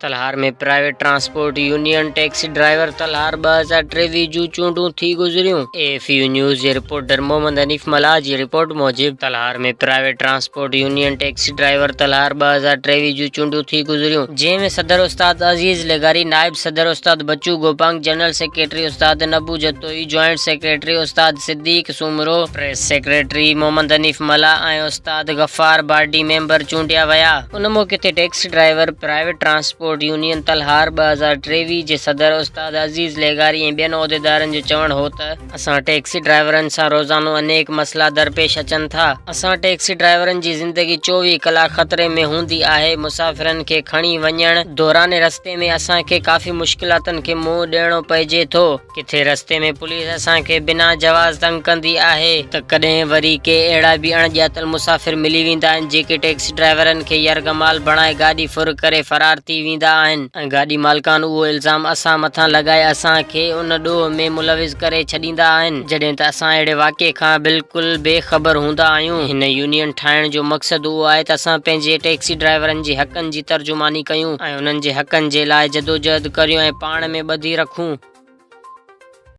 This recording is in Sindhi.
Talhar ۾ private transport union taxi driver Talhar 2023 جون چونڊون ٿي گذريون. اي ايف يو نيوز جي رپورٽر محمد حنيف ملاح جي رپورٽ موجب Talhar ۾ private transport union taxi driver Talhar 2023 جون چونڊون ٿي گذريون جنهن ۾ صدر استاد عزيز لغاري، نائب صدر استاد بچو گوپانگ، جنرل سيڪريٽري استاد نبو جتوئي، جوائنٽ سيڪريٽري استاد صديق سومرو، پريس سيڪريٽري محمد حنيف ملاح ۽ استاد غفار باڊي ميمبر چونڊيا ويا. ان موقعي تي taxi driver private transport union Talhar 2023 جي صدر استاد عزيز لغاري ۽ ٻين عهديدارن جو چوڻ هو ته اسان ٽيڪسي ڊرائيورن سان روزانو انيڪ مسئلا درپيش اچن ٿا، اسان ٽيڪسي ڊرائيورن جي زندگي 24 ڪلاڪ خطري ۾ هوندي آهي، مسافرن کي کڻي وڃڻ دوران رستي ۾ اسان کي ڪافي مشڪلاتن کي منهن ڏيڻو پئجي ٿو، ڪٿي رستي ۾ پوليس اسان کي بنا جواز تنگ ڪندي آهي ته ڪڏهن وري ڪي اهڙا به اڻ ڄاتل مسافر ملي ويندا آهن جيڪي ٽيڪسي ڊرائيورن کي يرغمال بڻائي گاڏي ڦر ڪري فرار ٿي ويندا آهن ۽ گاڏي مالڪان اهو الزام اسان مٿان لڳائي اسان کي ان ڏوهه ۾ ملوث ڪري ڇڏيندا آهن جڏهن ته اسان اهڙي واقعي کان بلڪل بي خبر هوندا آهيون. هن يونين ٺاهڻ جو مقصد اهو آهي ته اسان پنهنجي ٽيڪسي ڊرائيورن جي حقن جي ترجماني ڪيون ۽ انهن جي حقن جي لاء جدوجهد ڪريون ۽ پاڻ ۾ ٻڌي رکون.